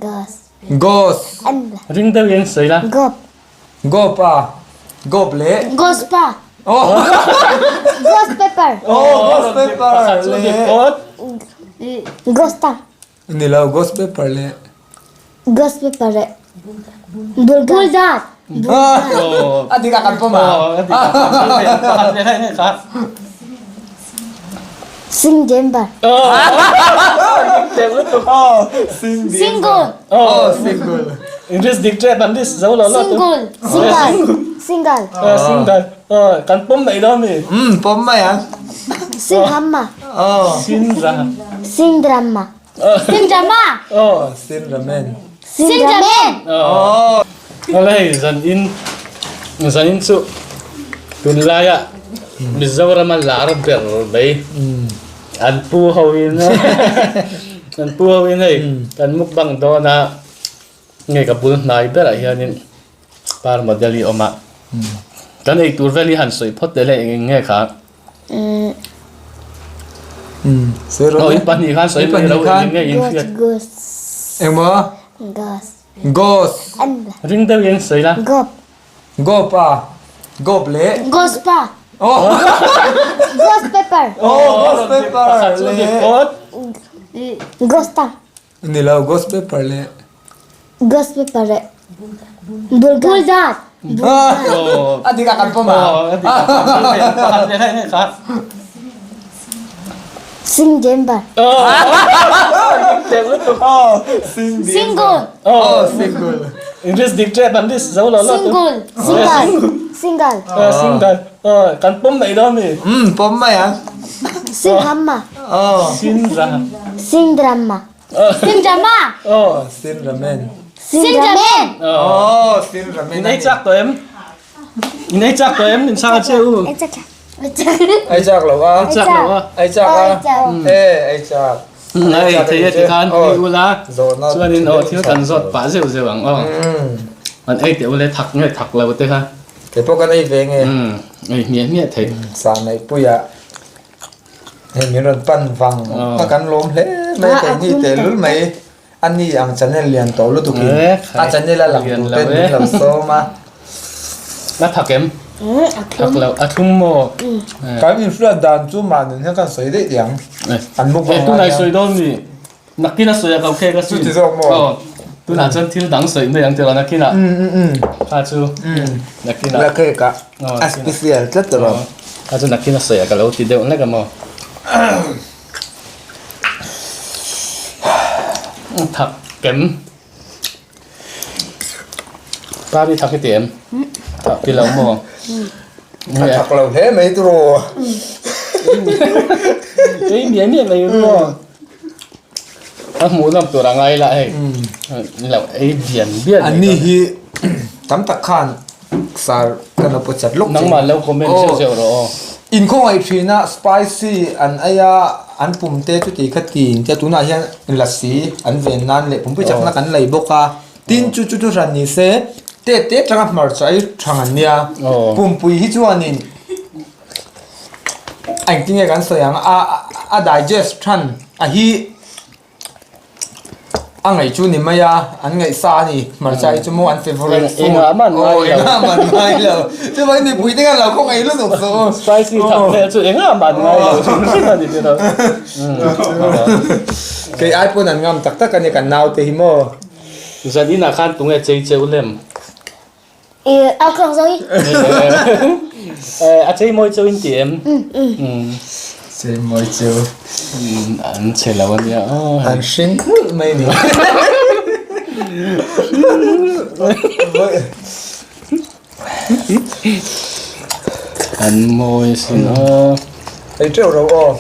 Gos. Gos. Ring deuh in sawi la. Gop. Gop a. Gop leh. Gospa. Oh. Ghost pepper. Oh, ghost pepper leh. Ghosta. Ni lo, ghost pepper leh. Ghost pepper leh. Bulldog. A dik a kan pawm a. Sing Jember. Single. Oh, single. English dik tep an list zo lo lo. Single. Single. Single. Single. Kan pawm mai dawn mi. Um, pawm mai ang. Sing hamma. Oh. Sin ra. Sing drama. Sing drama. Oh. Sin ramen. Sing ramen. Oh. Hei zan in zan in chu tunlaia Mizoram a lar ber mai an pu ho in an pu ho in hei kan mukbang dawn a nge ka bul hnai berah hianin par model hi a awm a kan eitur vel hi han sawi phawt leh eng eng nge kha. Aw in pahnih khan sawi mai lo eng nge in hriat. Engmaw? Gos. Ring deuh in sawi la. Gop. Gop a. Gop leh. Gospa. Oh. Ghost pepper. Oh, ghost pepper leh. Ghosta. Ni lo, ghost pepper leh. Ghost pepper leh. Bulldog. A dik a kan pawm a. Sing Jember. Single. Oh, single. English dik tep an list zo lo lo. Single. Single. Single. Single. Kan pawm mai dawn mi. Um, pawm mai ang. Sing hamma. Oh. Sin ra. Sing drama. Sing drama. Oh. Sin ramen. Sing ramen. Oh, sin ramen. In ei chak tawh em? In ei chak tawh em? In chang a che u. Ei chak. Ei chak lo a. Ei chak lo a. Ei chak a. Eh, ei chak. Ei thei e tikhan ei ula. Chuanin aw thil kan zawt pah zeuh zeuh ang aw. An ei teh ule thak nge thak lo te kha. Kei pawh kan ei ve nge. Ei hmiah hmiah thei. Sa neih puiah hei min rawn pan vang a kan lawm hle mai keini tehlul mai. A ni ang channel lian tawh lutuk in a channel a lang tur ten min lo sawm a. A thak em? Thak lo, a thlum maw? Kan inhriat dan chu mahni hian kan sawi daih daih ang. An muk vang lai hian. Tunah i sawi dawn mi? Nakin a sawi a ko khe ka sin. Chuti zawk maw? Aw, tunah chuan thil dang sawi mai ang tiraw nakinah. Kha chu nakinah. La cake ah a special tlat tiraw. Kha chu nakin a sawi a ka lo ti deuh hlek a maw? Thak kem Pari thak i ti em? Thak ti lo maw? A thak lo hle mai tiraw. Ei miah miah mai maw? A hmuh nawm tur a ngai lah hei. Lo ei bian bian mai. Anni hi tam tak khan sar kan lo pawt chat lawk chin. Nangmah lo comment zeuh zeuh rawh aw. In khawngaih thin a spicy an ei a an pum te chuti kha ti in tia tunah hian lassi an ven nan leh pumpui chakna kan lei bawk a tin chu chu chu hran ni se te te atanga hmarcha ei thang an nia pumpui hi chuanin engtin nge kan sawi ang a a digest than a hi. A ngaih chu ni mai a, an ngaih sa a ni. Hmarcha hi chu maw an favourite food. Engah man ngai lo. Engah man ngai lo. Chuvangin mipui te khan lo khawngaih lutuk suh u. Spicy thak vel chu engah man ngai lo hrim hrim a ni tiraw. Kei ai pawn an ngam tak tak a ni kan naute hi maw. Zan inah khan tunge chei cheu lem? A khawng zo hi. A chei mawi cheu in ti em? Chei mawi cheu. An che lo a nia. An hring nghulh mai ni. An mawi sin aw. Ei teuh ro aw.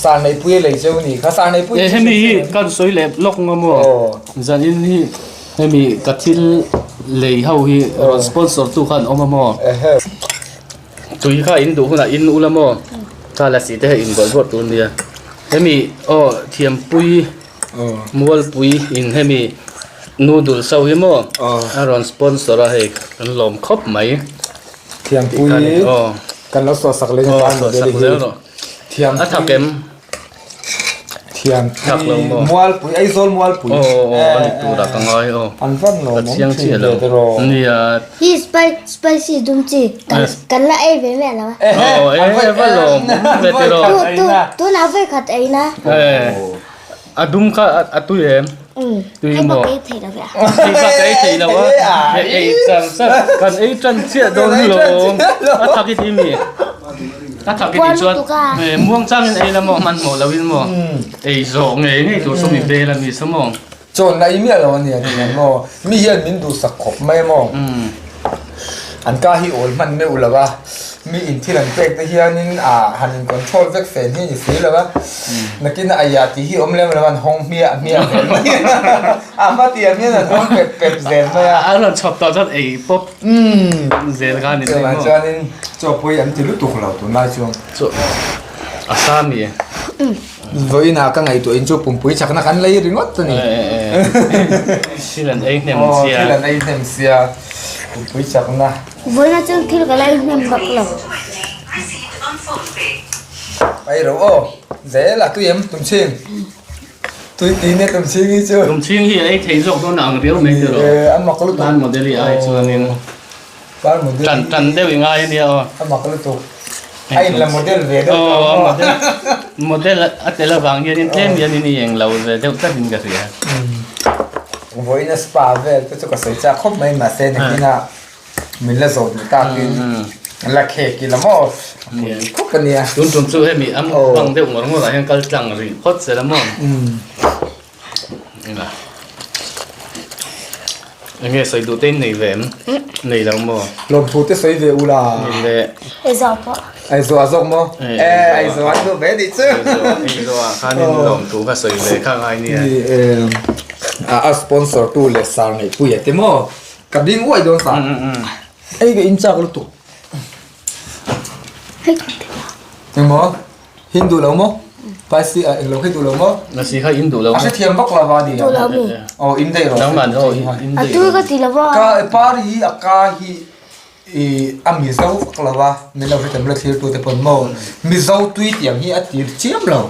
Sar neipui a lei cheu ni kha. Sar neipui. Hemi hi kan sawi leh lawk nga maw? Zan in hi. Hemi ka thil lei ho hi rawn sponsor tu khan awm a maw? Tui kha in duh hunah in ula maw? Kha lasi te hei in bawlh bawlh tur nia. Hemi aw thiampui mualpui in hemi noodles ho hi maw a rawn sponsor a hei kan lawm khawp mai. Thiampui kan lo sawhsak leh ang a Thiampui. A tha kem. Thiam Thak lo maw? Mualpui, Aizawl Mualpui. Aw aw aw a ni tur ah ka ngai aw. An van lo Ka mawm chiang thin chiah lo. ve tiraw. Nia. Hi spicy dum chi kan kan la ei ve miah lo a. Aw e va lawm awm ve tiraw. Tu tu tunah vawi khat ei na. A dum kha a tui em? Tui Hei maw? bak ei thei lo ve a. Hei bak ei thei lo a. Hei ei chan chan kan ei tan chiah dawn lawm. A thak i ti mi? A thak i ti chuan muang changin ei la maw hmanhmawh lo in maw ei zawh ngei ngei tur saw mi bel a ni saw maw. Chawn la i miah lo a nia ti ang maw? Mi hian min duhsak khawp mai maw? An ka hi awl hman meuh lo a, mi in thil an pek te hianin ah han in control vek fen hi a ni si lo a, nakin a aiah tih hi awm lem lo a, an hawng hmiah hmiah zel mai a, a hma tiang hian an hawng pep pep zel mai a. A rawn chhawp tawh chuan ei pawp zel kha a ni mai maw? Chuvang chuanin chaw pawh an ti lutuk lo tunlai chuan. Chaw a sa mi? Vawiinah ka ngaihtuah in chu pumpui chakna kan lei ringawt a ni. Thil an ei hnem sia. Thil an ei hnem sia pumpui chakna. Vawiinah chuan thil ka la ei hnem bak lo. Ei ro aw zel a tui em tumchhing. Tui ti nia tumchhing hi chu. Tumchhing hi a ei thei zawk dawn a ang riau mai tiraw. A mak lutuk. Tan model hi ai chuanin. Tar model. Tan tan deuh i ngai a nia aw. A mak lutuk. A in la model ve deuh tawh maw? Model model a tel avang hianin tlem hianin i eng lo ve deuh tlatin ka hria. Vawiin a spa vel te chu ka sawi chak khawp mai mahse nakin a min la zawh duh takin la khek ila maw? A pui khawp a nia. Tun tum chu hemi a mukbang deuh ngawr ngawr ah hian kal tlang rih phawt zel a maw? Enge sawi duh te in nei ve em? Nei lo maw? Lawmthu te sawi ve ula. Nei le. Aizawl pawh. Aizawl a zawk maw? E Aizawl an duh ve nih chu. Aizawl ah khan in lawmthu ka sawi ve kha ngai nia. Ni e a sponsor tu leh sar neihpui a te maw? Ka ding uaih dawn sa. Ei ka in chak lutuk. Engmaw? Hin duh lo maw? Spicy ah englo khi duh lo maw? Lasi kha in duh lo maw? A hrethiam vak lo va ni. Duh lo mi. Aw in daih rawh. Nangman aw in daih. A tui ka ti lo va. Ka par hi a ka hi i a mizo vak lo va min lo hrethiam lo thlir tu te pawn maw mizo tui tiang hi a tir chiam lo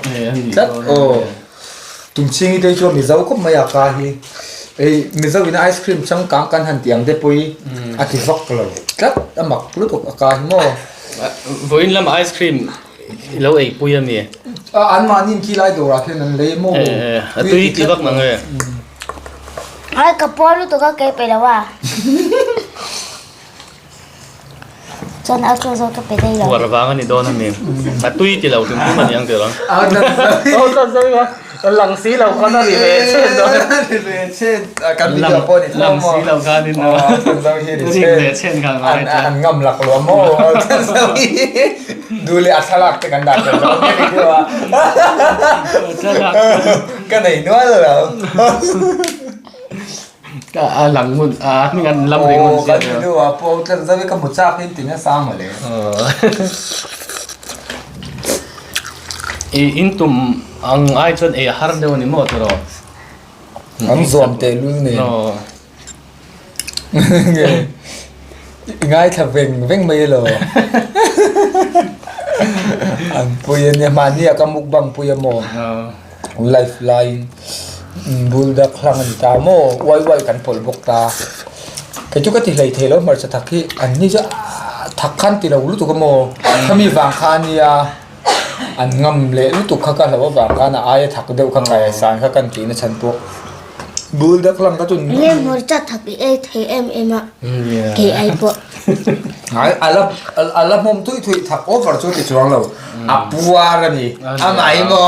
tlat aw tumchhingi te chu mizo khawp mai a ka hi ei mizo in ice cream changkang kan han tih ang te pawh hi a ti vak lo tlat a mak lutuk a ka hi maw. Vawiin lamah ice cream I lo ei pui a mi? A an mahni in khi lai dawrah khian an lei maw? A tui ti vak mang e. Ai ka puar lutuk a kei pe lo a. Chuan a chaw zawk ka pe daih lo. Puar vang a ni dawn a mi? A tui ti lo tum tum a ni ang tiraw? Lang si lo khan a ri ve chen dawn. Ri ve chen kan video pawh ni Lang si lo khan in ri ve chen kha ngai chuan. An ngam lak lo maw? Duh leh a thlalak te kan dah tel dawn nge video ah. Ka nei nual lo. A lang ngun a hming an lam ring ngun sia. Kan video ah pawh tlan zau hi ka hmu chak in ti nasa mawle. I in tum ang ai chuan ei a har deuh a ni maw tiraw? An zuam teh lul nen. I ngaithla veng veng mai elo. An pui a nia mahni ah ka mukbang pui a maw? Live laiin buldak hlang a ni ta maw? Uai uai kan pawlh bawk ta. Kei chu ka ti hlei thei lo hmarcha thak hi an ni chu thak khan ti lo lutuk a maw? Khami vang kha a nia an ngam leh lutuk kha ka hlauh avang khan a aia thak deuh kha kai san kha kan tihna chhan pawh. Buldak hlang kha chu Nge hmarcha thak i ei thei em em a kei ai pawh. A la a la hmawm thui thui thak over chu ti chuang lo a puar a ni a mai maw.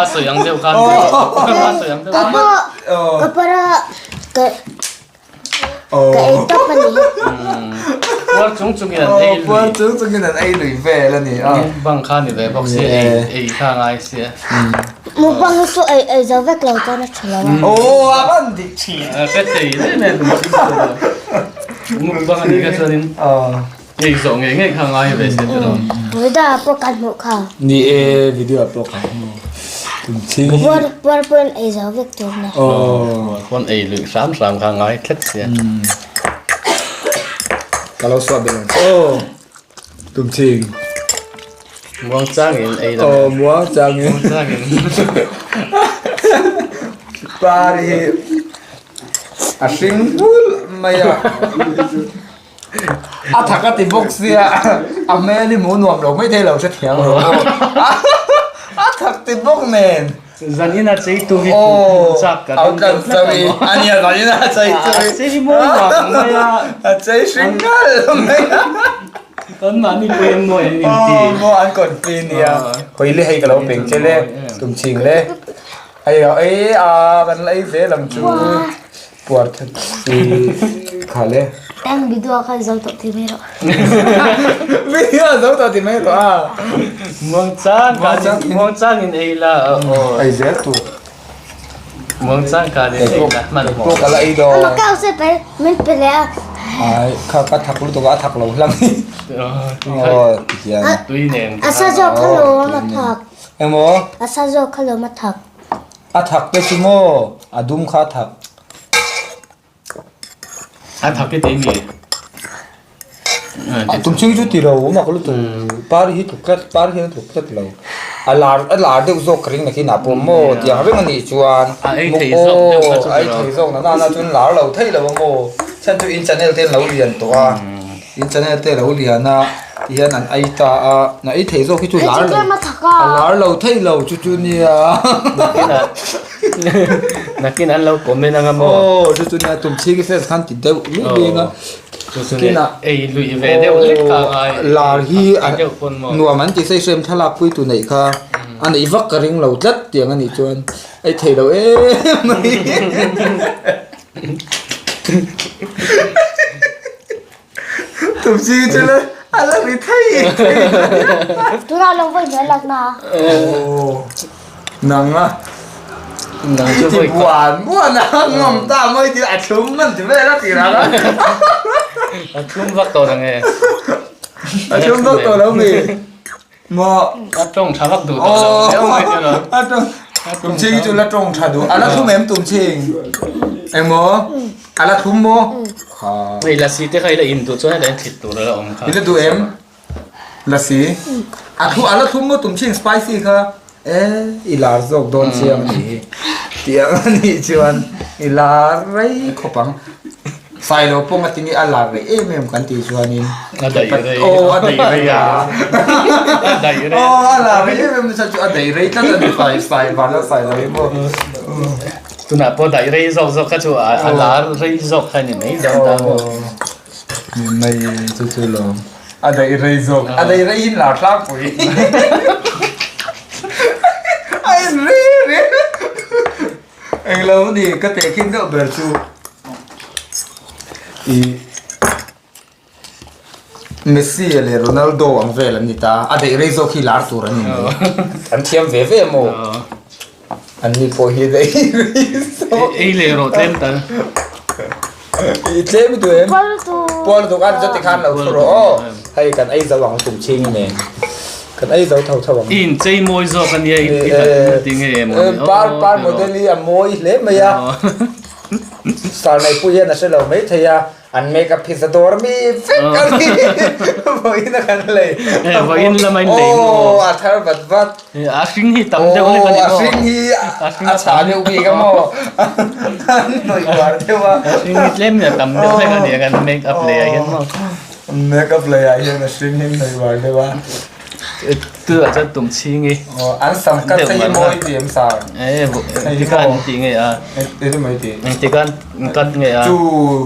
A sawi ang deuh khan a sawi ang deuh. Ka pawh ka para ka ka ei tawp a ni. Puar chung chungin an ei lui. Puar chung chungin an ei lui vel a ni a. Mukbang kha ni ve bawk sia ei ei kha ngai sia. Mukbang hi chu ei ei zo vek lo chuan a tha lo a. Aw a van dik thin. Ka thei em em mukbang a nih kha chuanin ei zawh ngei ngei kha ngai ve sia tiraw. Video ah pawh kan hmuh kha. Ni e video ah pawh kan hmu. Puar puar pawhin ei zo vek tur nia. Aw pawn ei luih hram hram kha ngai tlat sia. Ka lo suah belh ang che aw. Tumching. Muang changin ei la. Aw muang changin. Muang changin. Par hi a hring hmul mai a. A thak a ti bawk sia a hmel hi hmuh nuam lo mai thei lo hrethiam rawh aw. A thak ti bawk nen. Zan ina chei tu hi hmuh chak ka ring deuh tlat a maw. A nia zan ina chei tu hi. A chei mawi vang mai a. A chei hring ngal mai a. Kan mahni pawh hian mawi an inti. Aw maw an confi nia. Hawi le hei ka lo peng che le tum ching le. Hei a ei a kan la ei ve lam chu puar that si kha le. Tang video kha zo tawh ti mai rawh. Video zo tawh ti mai rawh a. Muangchang ka muangchang in ei la aw. Ei zel tu. Muangchang ka in ei la hman hmawh. Pawh ka la ei dawn. Ama kau se pe min pe leh a. Ai kha ka thak lutuk a a thak lo hlang hi. Aw tihian. Tui nen. A sa zawk kha lo a thak. Engmaw? A sa zawk kha lo a thak. A thak te chu maw? A dum kha a thak. A thak i tei mi? A tum ching chu ti lo awm a ka lutuk. Par hi tluk tlat, par hian a tluk tlat lo. A lar a lar deuh zawk ka ring nakin ah pawh maw tiang reng a nih chuan A ei thei zawk deuh kha chu a ei thei zawk na nana chuan lar lo thei lo a maw. Chhan chu in channel te an lo lian tawh a. In channel te a lo lian a tihian an ei ta a na ei thei zawk hi chu lar lo a lar lo thei lo chu chu nia nakin an lo comment anga maw aw chu chu nia tum chhing fans khan ti deuh luih beng a chu chu nia ei lui ve deuh lek ka ngai lar hi nuam an ti sei sem thlalak pui tu neih kha a neih vak ka ring lo tlat tiang anih chuan ei thei lo em mai. Tumsi chu la a la ri thei thei. Tunah lo vawi hmel lak na. Oh. Nang a. Nang chu Ti vawi buan buan a ngam ta mai ti a thlum man ti vel a ti rang a. A thlum vak tawh nang e. A thlum vak tawh lo mi. Maw? A tawng tha vak duh tawh lo riau mai chu lo. A tawng Tumching hi chu la tawng tha duh. A la thlum em Tumching? Engmaw? A la thlum maw? Kha. Hei lasi te kha i la in duh chuan heta in thlit tur a la awm kha. I la duh em? Lasi? A thu a la thlum maw Tumching spicy kha? E i lar zawk dawn chiang a nih hi. Tiang a nih chuan i lar rei khawp ang. Sailo pawng a tinge a lar rei em em kan tih chuanin A daih rei. Aw a daih rei a. A daih rei. Aw a lar rei em em nasa chu a daih rei tlat a ni sai sai van a sailo hi maw. Tunah pawh daih rei zawk zawk kha chu a lar rei zawk kha ni mai dawn ta maw. Ni mai chu chu lo. A daih rei zawk. A daih rei in lar tlangpui. A in ri ri. Englo ni ka tehkhin deuh ber chu ih Messi leh Ronaldo ang vel an ni ta a daih rei zawk hi lar tur an ni mai an thiam ve ve maw an ni pawh hi daih rei zawk Ei leh rawh tlem tal. Ih tlem i duh em? Pual tuk an chuti khan lo thu rawh aw. Hei kan ei zo ang tum ching i nen. Kan ei zo tho tho ang. I inchei mawi zawk a nia i i ti nge em aw ni. Par par model hi a mawi hle mai a. Sar nei pui hian a hre lo mai thei a. An make up hi za dawr mi vek a ni. Vawiin a kan lei. Vawiin lama in lei maw. Aw a thar vat vat. A hring hi tam deuh hlek a ni maw? A hring hi a chhah deuh bik a maw? An hnawih uar deuh a. A hring hi tlem in a tam deuh hlek a ni a kan make up lei ah hian maw? Make up lei ah hian a hring hi hnawih uar deuh a. Tu ah chuan tum chhing i. An sam cut te hi mawi ti em sar? E tikhan an ti ngei a. Eng mai ti? Eng tikhan cut ngei a. Chu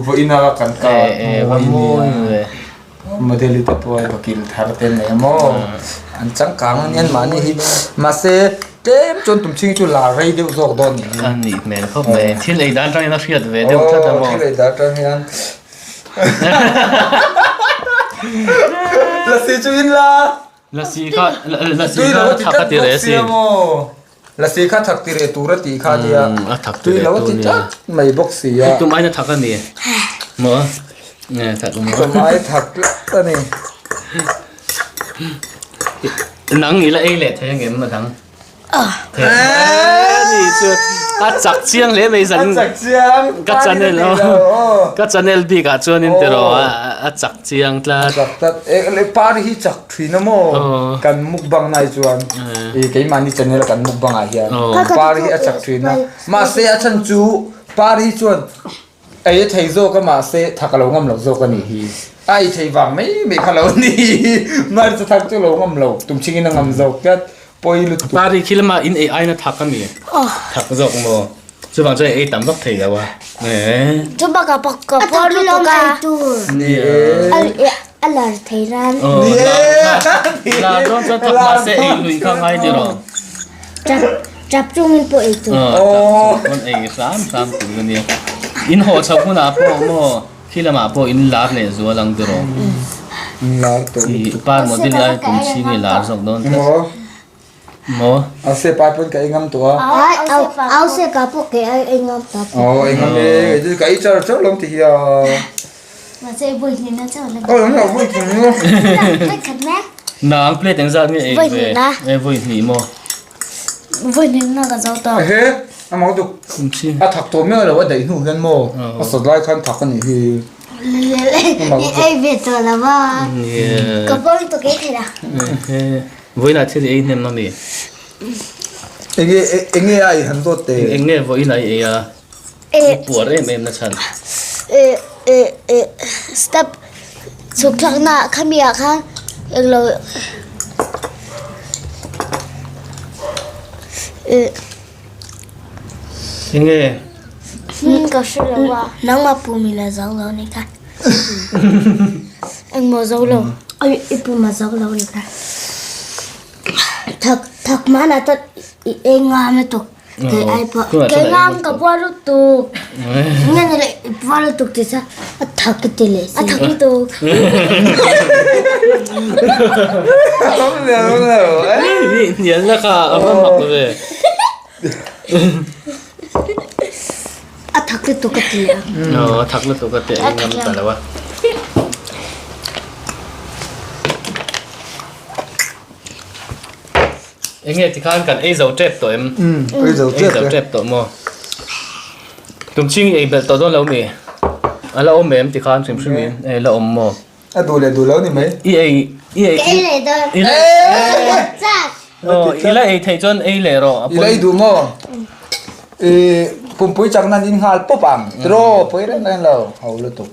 vawiin a kan cut. E va mawi ve. Model te pawh hei vakil thar te nei maw an changkang a nian mahni hi mahse tlem chuan tum chhing chu lar rei deuh zawk dawn ni a nih hmel khawp mai thil ei dan atangin a hriat ve deuh tlat a maw thil ei dan atang hian lasi chu in la lasi kha lasi kha thak a ti reh si lasi kha thak ti reh tur a tih kha nia a thak ti reh tur nia tlat mai bawk si a tum aina thak a ni maw nge thak maw tum ai thak tlat a ni nang i la ei leh thei angem a dang. Ni chu a chak chiang hle mai zan A chak chiang ka channel ka channel bik ah chuan in tiraw a chak chiang tlat. Chak tlat e le par hi chak thin a maw kan mukbang nai chuan i keimahni channel a kan mukbang ah hian par hi a chak thin a mahse a chhan chu par hi chuan Ei a thei zawk a mahse thak a lo ngam lo zawk a nih hi. A ei thei vang mai mai kha lo ni. Hmarcha thak chu lo ngam lo tum chingin a ngam zawk tlat. Pawi lutuk. Pari khi lama in ei aina thak a mi? Thak zawk maw? Chuvang chuan ei tam vak thei lo a. Chu bak a pak ka puar lutuk a. Ni e. A lar thei ran. Ni e. Lar dawn chuan thak mahse ei lui kha ngai ti rawh. Tap tap chungin pawh ei tur. Aw tap chung pawn ei hram hram tur a nia. In haw chhoh hunah pawh maw khi lamah pawh in lar leh zual ang tiraw. Lar tawh I par model ai kum chhing i lar zawk dawn tlat. Maw. Maw. A se pai pawn ka ei ngam tawh a. Au au se ka pawh ke ai ei ngam ta. Aw ei ngam e ka ei char char lawm ti hi a. Mahse vawi hnih na chauh la. Aw englo vawi hnih na. Vawi khat na. Nang plate engzat nge ei ve? Vawi hnih na. E vawi hnih maw? Vawi hnih na ka zo tawh. Ehe a mak duk. A thak tawh miah lo a daih hnu hian maw? A sawt lai khan thak a nih hi. I ei ve tawh lo a. Ka pawm tuk ei thei la. Ehe vawiinah thil i ei hnem ami? Enge enge a ei han dawt teh? Enge vawiinah i ei a? I puar em em na chhan. Step chhuk thlak na khami ah khan englo Enge? Ka hre lo a. Nangmah pum in a zo lo ni kha. Engmaw zo lo. I pum a zo lo ni kha. Thak thak hmanah chuan i ei ngam lutuk. Kei ai pawh kei ngam ka puar lutuk nge ni leh i puar lutuk tih chuan a thak i ti leh si a thak lutuk Hnial na kha a va mak ve a thak lutuk a ti a aw a thak lutuk a ti a ngam ta lo a. Enge tikhan kan ei zo tep tawh em? Umm, ei zo tep e. Ei zo tep tawh maw? Tumching i ei belh tawh dawn lo mi? A la awm em tikhan hrim hrim in? Ei la awm maw? A duh leh duh lo ni mai. I ei, i ei. Ka ei leh dawn. I la Aw, i la ei theih chuan ei leh rawh. I la ei duh maw? I pumpui chak nan in nghal pawp ang. Tiraw, pawi reng reng lo. Ho lutuk.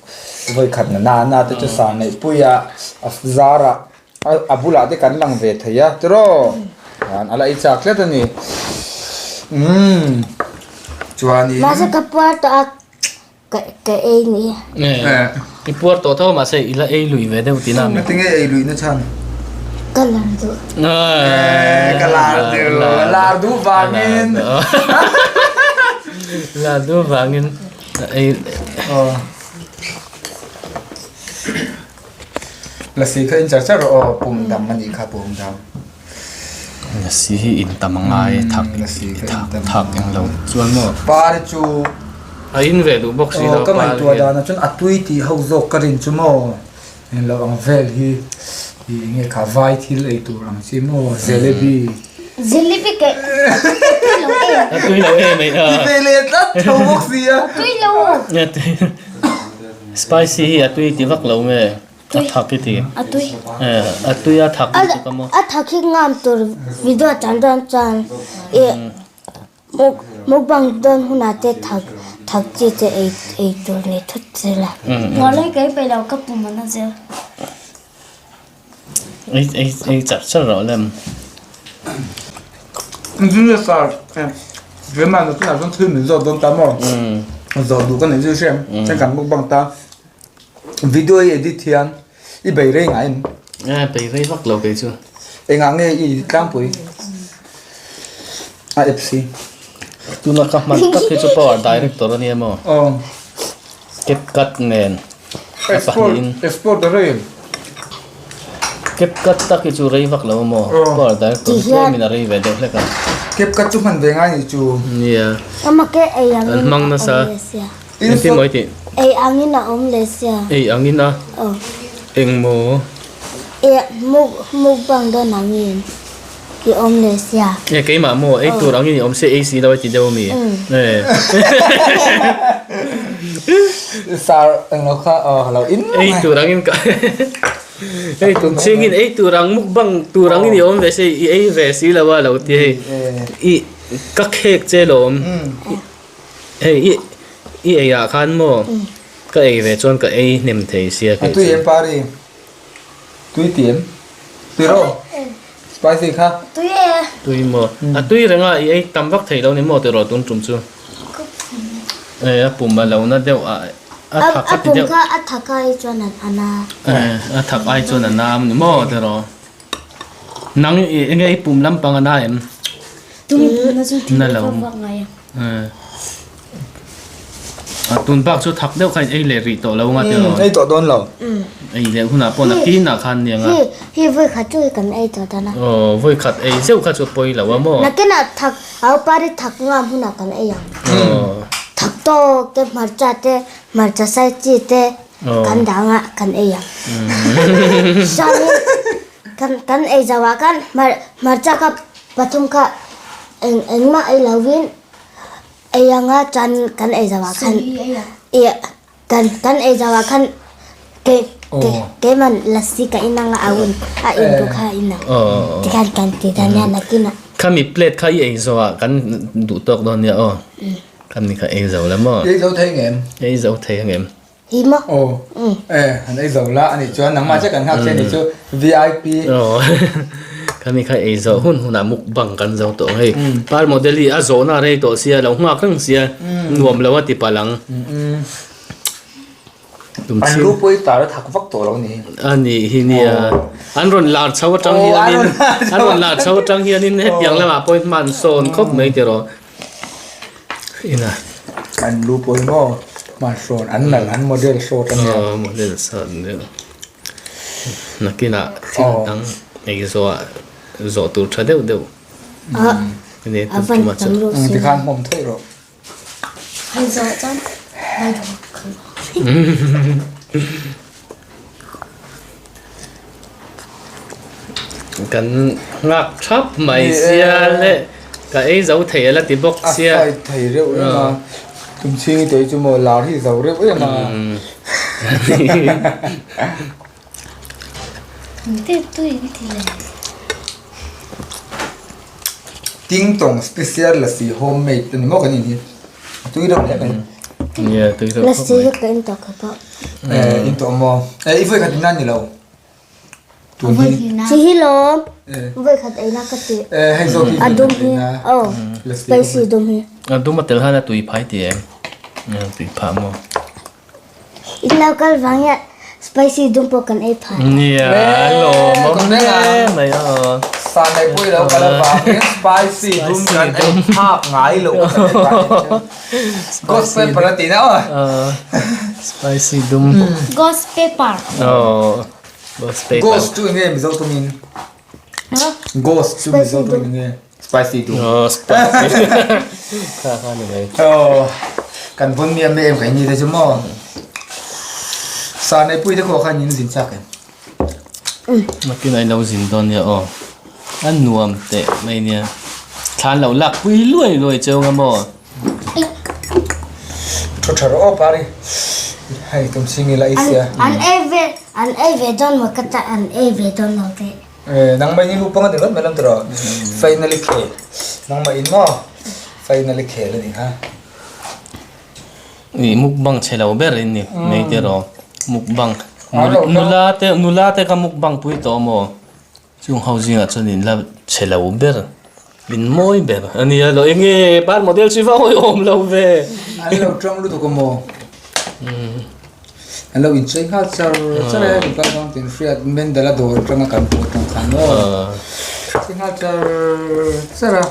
Vawikhat na na na te chu sa neih pui a, a zar ah. A bulah te kan lang ve thei a tiraw an a la ei chak tlat a ni umm chuanin Mahse ka puar tawh a ka ka ei ni. I puar tawh tho mahse i la ei lui ve deuh tihna mi? Ngatinge ei lui na chhan? Ka lar duh. Ka lar duh lar duh vangin Lar duh vangin ei. Lasi kha in char char rawh aw pum dam a nih kha pum dam. Lasi hi in tam a ngai thak thak eng lo chuan maw. Par chu a in ve duh bawk si lo ka ngaihtuah dan ah chuan a tui tih ho zawk ka rin chu maw eng lo ang vel hi ih enge kha vai thil ei tur ang chi maw jalebi. Jalebi ka tui lo em. A tui lo em ei a. Ti ve leh tlat tho bawk si a. Tui lo. Spicy hi a tui ti vak lo nge a thak i ti? A tui. A tui a thak i tuk a maw? A thak hi ngam tur video a chan dawn chuan i mukbang dawn hunah te thak thak chi te ei ei tur nei thut zel a. Pualai ka ei peih lo ka pum a na zel. Ei ei ei char char rawh lem. Engineer sir German na tunah chuan thil min zawt dawn ta maw? Zawt duh ka nei zui hrem chuan kan mukbang ta video i edit hian i bei rei ngai em? A bei rei vak lo kei chu. Engah nge i edit tlangpui? A app si. Tuna ka hman tak hi chu power director a nia maw? Aw. CapCut nen a pahnihin. Export a rei. CapCut tak hi chu rei vak lo maw? Power director hi tlemin a rei ve deuh hlek a. CapCut chu hman ve ngai ni chu. Nia. An hmang nasa. Engtin maw i tih? Ei angin a awm leh sia. Ei angin a? Eng maw? Mukbang dawn angin. i awm leh sia. E keimah maw ei tur angin i awm sia ei si lo a ti deuh ami? E. Sar englo kha aw lo in Ei tur angin ka Hei tum chhingin ei tur ang mukbang tur angin i awm ve sia i ei ve si lo a lo ti hei. I ka khek che lawm. Hei i i ei ah khan maw ka ei ve chuan ka ei hnem thei sia kei chu. A tui em Pari? Tui ti em? Tui rawh spicy kha. Tui e. Tui maw? A tui reng a i ei tam vak thei lo ni maw tiraw tun tum chu. E a pum a lo na deuh a a thak a ti deuh. A pum kha a thak ai chuan a na. E a thak ai chuan a na ni maw tiraw. Nang i enge i pum lampang a na em? Na lo. A tun bak chu thak deuh kha in ei leh rih tawh lo nga tiraw? Ei tawh dawn lo. Ei leh hunah pawh nakin ah khan nia nga. Hi hi vawi khat chu kan ei tawh dawn a. Aw vawi khat ei zeuh kha chu pawi lo a maw? Nakin ah thak au pari thak ngam hunah kan ei ang. Thak tawk te hmarcha te hmarcha sai chi te kan dang ah kan ei ang. Chuanin kan kan ei zo ah khan hmarcha kha pathum kha eng engmah ei lovin Ei anga chuan kan ei zo ah khan ih kan kan ei zo ah khan ke ke keiman lassi ka in anga a hun a in tu kha a in ang tikhan kan ti dan nia nakin ah. Khami plate kha i ei zo ah kan duh tawk dawn nia aw khami kha ei zo la maw. Ei zo thei ngem. Ei zo thei angem. Hi maw. Aw e han ei zo la anih chuan nangmah chiah kan nghak che anih chu vip. Aw khami kha ei zawh hun hunah mukbang kan zo tawh ang hei par model hi a zawhna a rei tawh sia lo nghak reng sia nuam lo a ti palh ang. An lu pawh hi tar a thak vak tawh lo ni. Ani hi nia an rawn lar chho atang hianin an rawn lar chho atang hianin hetiang lamah pawh hi hman sawn khawp mai tiraw. Ina. An lu pawh hi maw hman hrawn an nal an model hrawt a nia. Aw model sat nia. Nakinah thil dang ei zawh ah zawh tur tha deuh deuh. A a van tam rawh si. Tikhan hmawm theih rawh. Hei zawh chuan vai rawh ka Kan nghak thap mai sia le ka ei zo thei a la ti bawk sia. A fight thei reuh em a, tumchhing i tei chu maw lar hi zo reuh em a. Ting tawng special lassi homemade a ni maw kan in hi a tui reuh hle mai. Nia tui reuh khawp mai. Lassi hi ka in tawh kha pawh. Eh in tawh maw? Eh i vawikhat in a ni lo. Tun hi. Chi hi lawm. Vawikhat ei na ka ti. Eh hei zawk hi A dum hi. Aw spicy dum hi. A dum a tel khan a tui phai ti em? Tui phah maw? In lo kal vang hian spicy dum pawh kan ei phah. Nia lawmawm hle mai aw. Sa nei pawh i lo kal avangin spicy dum kan ei phak ngai lo kan ei phah ni chu. Ghost pepper a tih na aw. Spicy dum. Ghost pepper. Aw ghost pepper. Ghost chu enge Mizo tawngin? Ghost chu Mizo tawngin enge? Spicy dum. Aw spicy. Kha kha ni mai. Aw kan vawn miam na em kai ni te chu maw. Sa nei pui te khaw khan in zin chak em. Nakin ai lo zin dawn nia aw. A nuam teh mai nia. Thlan lo lak pui luai luai cheu nga maw. Thu tha rawh aw Pari. Hei tum chhing ila i sia. An ei ve an ei ve dawn maw ka ta an ei ve dawn lo te. Nangmah in i lu panga ni rawt mai lam tawh finally khel. Nangmah in maw finally khel a ni kha. Ih mukbang chhe lo ber in ni mai te rawh mukbang nula te nula te kha mukbang pui tawh maw chung ho zingah chuan in la chhe lo ber in mawi ber a nia lo eng nge bar model chu va hawi awm lo ve an lo tawng lutuk a maw an lo inchei nghal char char a hemi kal zawng tin hriat mendal a dawr atanga kan hmuh atang khan maw chei nghal char char a.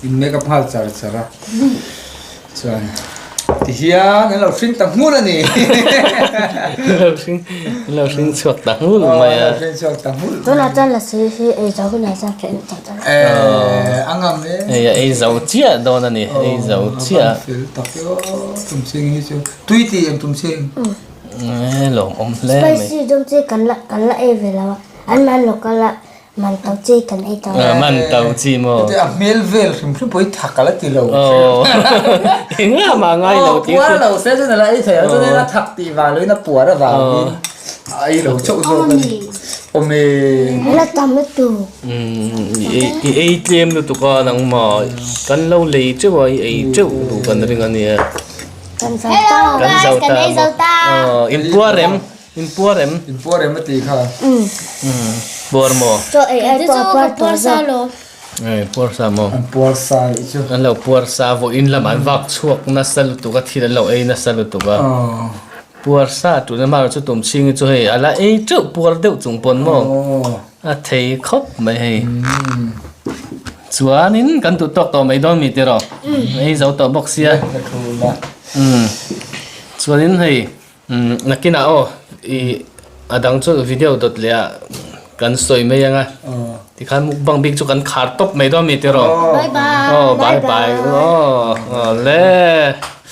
In make up nghal char char a chuan ti hian an lo hring ta nghul a ni an lo hring chhuak ta nghul mai a hring chhuak ta nghul tunah chuan la sawi hi ei zo hunah chuan ka en tawh dawn eh a ngam e hei a ei zo chiah dawn a ni ei zo chiah fel tak e aw tumchhing hi chu tui ti em tumchhing eh lawmawm hle mai spicy dum chi kan la kan la ei ve lo a an man local a. Man to chi kan ei tawh. Man to chi maw. Heti a hmel vel hrim hrim pawh hi thak a la ti lo. Engah mah ngai lo tih. Puar lo se chuan a la ei thei ang chuan a thak tih vang loin a puar avangin a ei lo chauh zawk a ni. Awm e. La tam lutuk. I ei tlem lutuk a nangmah kan lo lei teuh a i ei teuh duh kan ring a nia. Kan zo ta. Kan zo ta. Kan ei zo ta. Inpuar em? Inpuar em? Inpuar em a ti kha. Umm. Puar maw? Chaw ei ai pawh a puar tawh zawk. Ei puar sa maw? An puar sa nih chu. An lo puar sa vawiin lamah an vak chhuak nasa lutuk a thil an lo ei nasa lutuk a. Puar sa tuna mah chu tum chhing hi chu hei a la ei teuh puar deuh chung pawn maw? A thei khawp mai hei. Chuanin kan duh tawk tawh mai dawn mi tiraw? Ei zo tawh bawk sia. Umm. Chuanin hei. Nakinah aw i a dang chu video dawt leh ah kan sawi mai ang a tikhan mukbang bik chu kan khar tawp mai dawn mi tiraw Bye bye aw bye bye aw awle.